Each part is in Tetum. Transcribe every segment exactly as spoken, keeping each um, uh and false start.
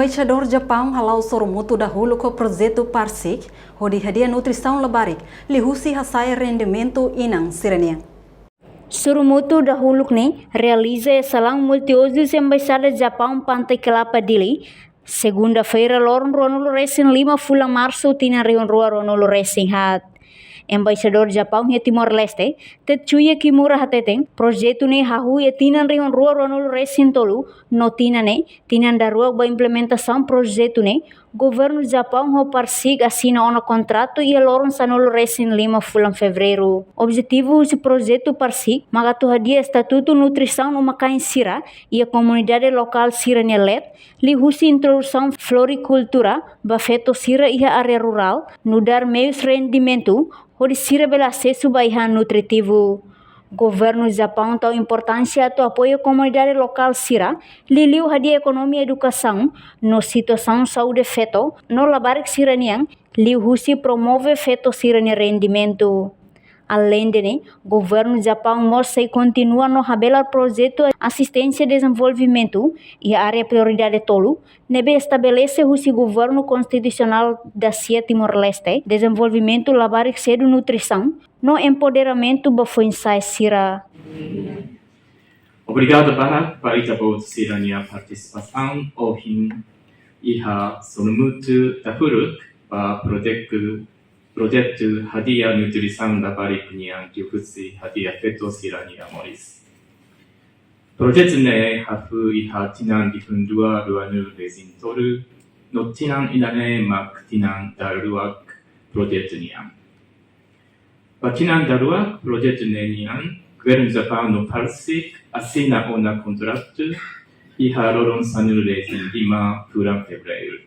Embaixadór Japaun hala'o sorumutu dahuluk ho projetu PARSIC, hodi hadi'a nutrisaun labarik, liuhusi hasa'e rendimentu inan sira-nian. Sorumutu dahuluk ne'e realiza iha salaun multiuzus Embaixada Japaun Pantai Kelapa, Dili, segunda-feira loron ruanulu resin lima fulan Marsu tinan rihun rua ruanulu resin haat. Embaixadór Japaun iha Timor-Leste, Tetsuya Kimura hateten, projetu ne'e hahú iha tinan rihun rua ruanulu resin tolu, no tinan ne'e, tinan daruak ba implementasaun projetu ne'e, Governu Japaun ho PARSIC asina ona kontratu iha loron sanulu resin lima fulan Fevereiru. Objetivu husi projetu PARSIC mak atu hadi'a estatutu nutrisaun uma-kain sira iha komunidade lokál sira-nia leet, liuhusi introdusaun florikultura ba feto sira iha área rurál, nu'udar meius rendimentu, hodi sira bele asesu ba ai-han nutritivu. Governu Japaun tau importánsia atu apoia komunidade lokál sira, liuliu hadi'a ekonomia edukasaun, no situasaun saúde feto no labarik sira-nian, liuhusi promove feto sira-nia rendimentu. Aleinde ne'e, Governu Japaun mós sei kontinua no habelar projetu asisténsia dezenvolvimentu iha área prioridade tolu, ne'ebé estabelese husi Governu Konstitusionál dasia Timor-Leste, dezenvolvimentu labarik sedu nutrisaun, no empoderamentu ba foin-sa'e sira. Obrigadu barak ba ita-boot sira-nia partisipasaun ohin iha sorumutu dahuluk ba projetu, projetu hadi'a nutrisaun labarik nian liuhusi hadi'a feto sira-nia moris. Projetu ne'e hahú iha tinan rihun rua ruanulu resin tolu, no tinan ida-ne'e mak tinan daruak projetu nian. Ba tinan daruak projetu ne'e nian, Governu Japaun no PARSIC asina ona kontratu iha loron sanulu resin lima fulan Fevereiru.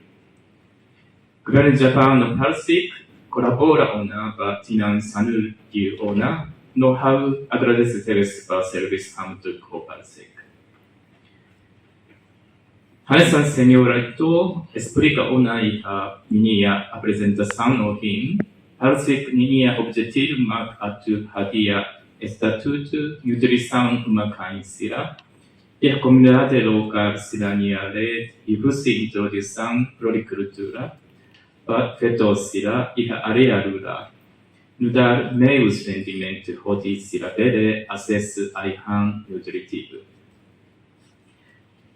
Governu Japaun no PARSIC kolabora ona ba tinan sanulu tiha ona, no ha'u agradese tebes ba servisu hamutuk ho PARSIC. Hanesan Señór Reitór esplika ona iha ninia aprezentasaun ohin, PARSIC ninia objetivu mak atu hadi'a estatutu nutrisaun uma-kain sira iha komunidade lokál sira-nia leet, liuhusi introdusaun florikultura ba feto sira iha área rurál, nu'udar meius rendimentu hodi sira bele asesu ai-han nutritivu.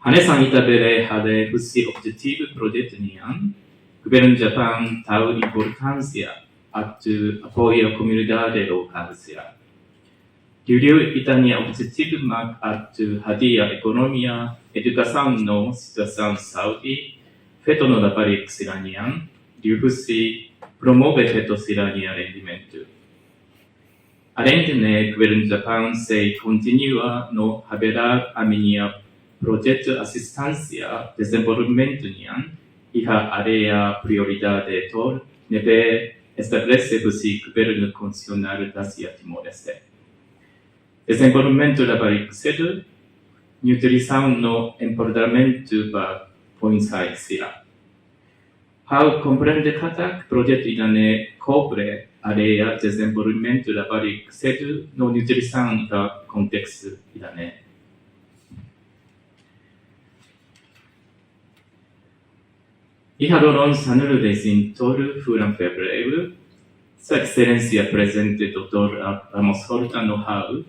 Hanesan ita bele haree husi objetivu projetu nian, Governu Japaun tau importánsia atu apoia komunidade lokál sira. Liuliu ita-nia objetivu mak atu hadi'a ekonomia, edukasaun no situasaun saúde feto no labarik sira-nian, liuhusi promove feto sira-nia rendimentu. Aleinde ne'e, Governu Japaun sei kontinua no habelar ami-nia projetu asisténsia dezenvolvimentu nian iha área prioridade tolu, ne'ebé estabelese husi Governu Konstitusionál dasia Timor-Leste. Dezenvolvimentu labarik sedu, nutrisaun no empoderamentu ba foin-sa'e sira. Ha'u komprende katak projetu ida-ne'e kobre área dezenvolvimentu labarik sedu no nutrisaun iha kontestu ida-ne'e. Iha loron sanulu resin tolu fulan Fevereiru, Sua Exelénsia Prezidente doutór Ramos Horta no ha'u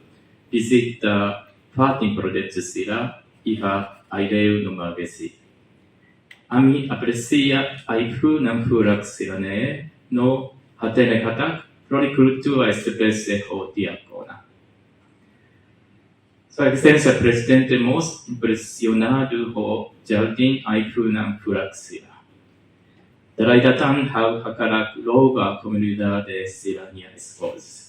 vizita fatin projetu sira iha Aileu no Maubesi. Ami apresia ai-funan furak sira-ne'e no hatene katak florikultura estabelese ho di'ak ona. Sua Exelénsia Prezidente mós impresionadu ho jardín ai-funan furak sira. Dala ida tan ha'u hakarak louva komunidade sira-nia esforsu.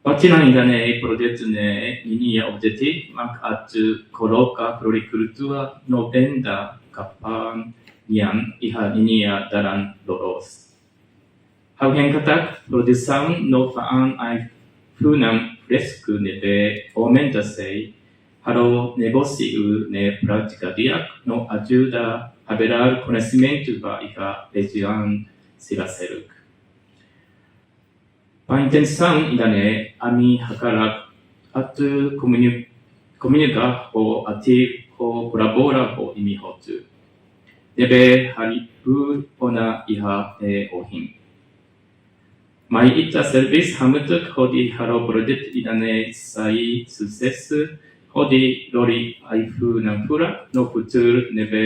Ba tinan ida-ne'e, projetu ne'e ninia objetivu mak atu koloka florikultura no venda kapang nian iha ninia dalan loloos. Ha'u hein katak produsaun no fa'an ai-funan fresku ne'ebé aumenta sei halo negósiu ne'e prátika di'ak no ajuda habelar koñesimentu ba iha rejiaun sira seluk. Ba intensaun ida-ne'e ami hakarak atu komunik-, komunika ho ativu ho kolabora ho imi hotu. Ne'ebé hale'u ona iha ne'e ohin. Mai ita serbisu hamutuk hodi halo projetu ida-ne'e sai susesu hodi lori ai-funan furak no futuru ne'ebé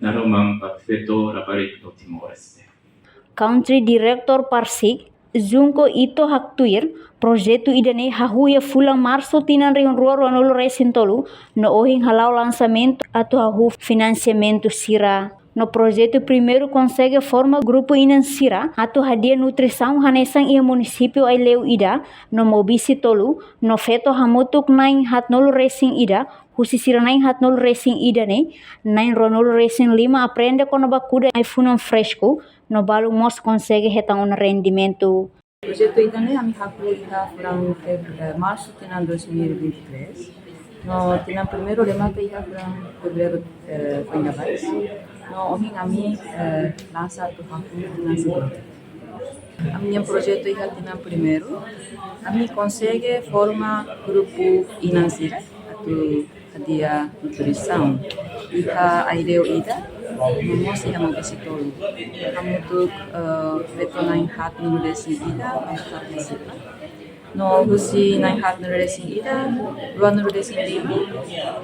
naroman ba feto labarik no Timor-Leste. Country Director Parsik, Junko Ito haktuir, projetu ida-ne'e hahú iha fulan Marsu tinan rihun rua ruanulu resin tolu, no ohin hala'o lansamentu atu hahú finansiamentu sira. No projetu primeiru konsege forma grupu inan sira atu hadi'a nutrisaun hanesan iha munisípiu Aileu ida, no Maubisse tolu, no feto hamutuk na'in haatnulu resin ida, husi sira na'in haatnulu resin ida ne'e, na'in ruanulu resin lima aprende kona-ba kuda ai-funan fresku, no balu mós konsege hetan ona rendimentu. Projetu ida-ne'e ami hahú iha fulan Feb-, eh, Marsu tinan dois mil e vinte e três. No tinan primeiru remata iha fulan Fevereiru, eh, foin ne'ebá. No ohin ami, eh, lansa atu hahú tinan segundu. Ami-nia projetu iha tinan primeiru, ami konsege forma grupu inan sira atu hadi'a nutrisaun iha Aileu ida, no mós iha Maubisse tolu. Hamutuk, eh, feto na'in haatnulu resin ida mak partisipa. No husi na'in haatnulu resin ida, ruanulu resin lima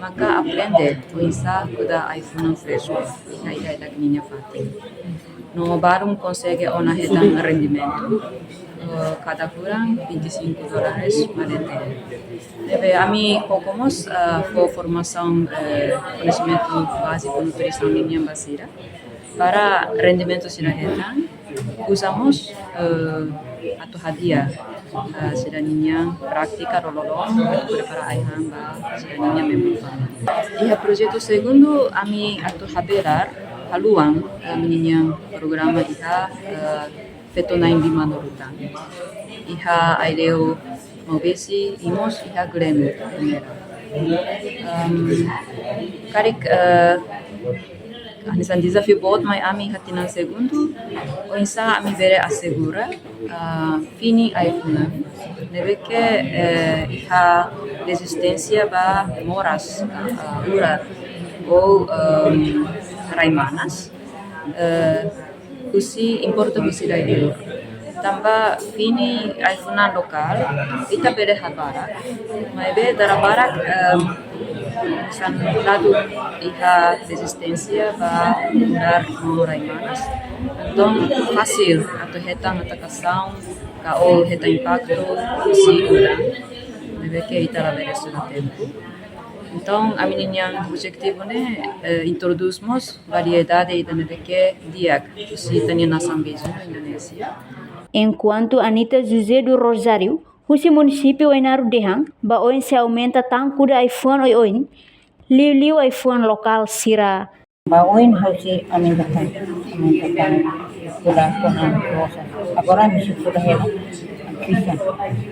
maka aprende oinsá kuda ai-funan fresku iha ida-idak ninia fatin. No balu konsege ona hetan rendimentu, eh, kada fulan vinte e cinco dólares ba D T. Ne'ebé ami koko mós, eh, fó formasaun, eh, koñesimentu báziku nutrisaun ninian ba sira, para rendimentu sira hetan, uza mós, eh, atu hadi'a, eh, sira-ninia prátika loroloron, prepara ai-han ba sira-ninia membru família. Iha projetu segundu, ami atu habelar haluan, eh, ami-ninia programa iha, eh, feto na'in lima no rutan. Iha Aileu, Maubisse, i mós iha Gleno, Ermera. Em, karik, eh, hanesan dezafiu boot mai ami iha tinan segundu, oinsá ami bele asegura, ah, fini ai-funan ne'ebé ke, eh, iha rezisténsia ba moras, ah, ular ou, em, rai-manas, eh, husi importa husi rai-liur. Tanba fini ai-funan lokál, ita bele habarak, maibé dala barak, em, hanesan ladún iha rezisténsia ba ular no rai-manas. Entaun, fasil atu hetan atakasaun ka ou hetan impaktu husi udan ne'ebé ke ita labele estuda tempu. Entaun, ami-ninia objetivu ne'e, eh, introdús mós variedade ida ne'ebé ke di'ak husi ita-nia nasaun viziñu Indonézia. Enkuantu Anita José do Rosário, husi munisípiu Ainaro dehan, ba oin sei aumenta tan kuda ai-fuan oioin, liuliu ai-fuan lokál sira. Ba oin ha'u sei aumenta tan, aumenta tan kuda kona rosa. Agora ami sei kuda hela, krisan,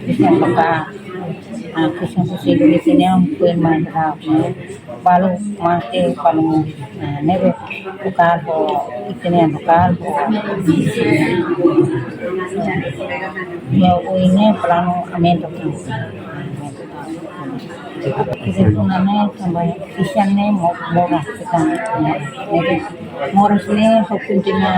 krisan lokál. Ah, krisan husi Indonézia nian foin mai hela, balu mate, balu mate. Ah, ne'ebé lokál ho, ita-nia lokál ho. Ya, oin ne'e planu aumenta tan. Krisan ne'e tanba krisan ne'e mo-, moras, krisan ne'e. Moras ne'e hukun tina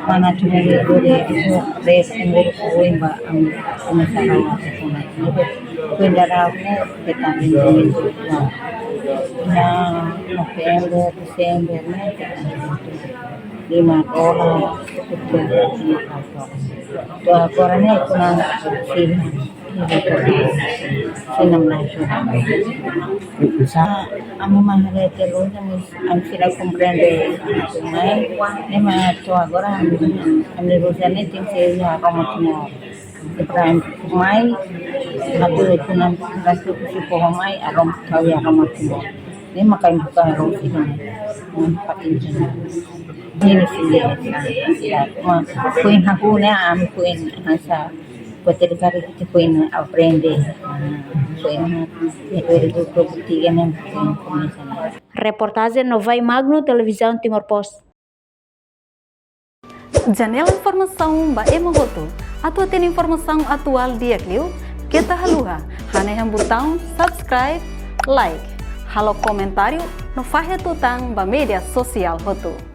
mana cuma dua ribu dua belas, umur kuin ba am, komisaran. Kuin darah ne'e petani. Ya, November, Desember ne'e lima dolar, sepuluh dolar, lima dolar. To'o agora ne'e kuna sini. Sini mai. Sa, ami mai haree telun, ami, ami sira komprende mai. Ne'e mak to'o agora ami, ami lurus ne'e tenke sei iha Roma Timor. Ibrahim mai, atu kuna, atu kusi poho mai, arom tahu ya Roma Timor. Ne'e mak ami buka Roma Timor. Patin sini. Ini sini. Ya, ma, kuin ha'u ne'e, ami kuin hanesan, kuatir kari kita kuin aprende. Kuin, ya, dua ribu dua puluh tiga ne'e, kuin, kuin sana. Reportajen Novai Magno, Televizaun Timor Post. Janela informasaun ba ema hotu. Atu hatene informasaun atuál di'ak liu, keta haluha hanehan butaun subscribe, like, Halo komentáriu no fahe tutan ba média sosiál hotu.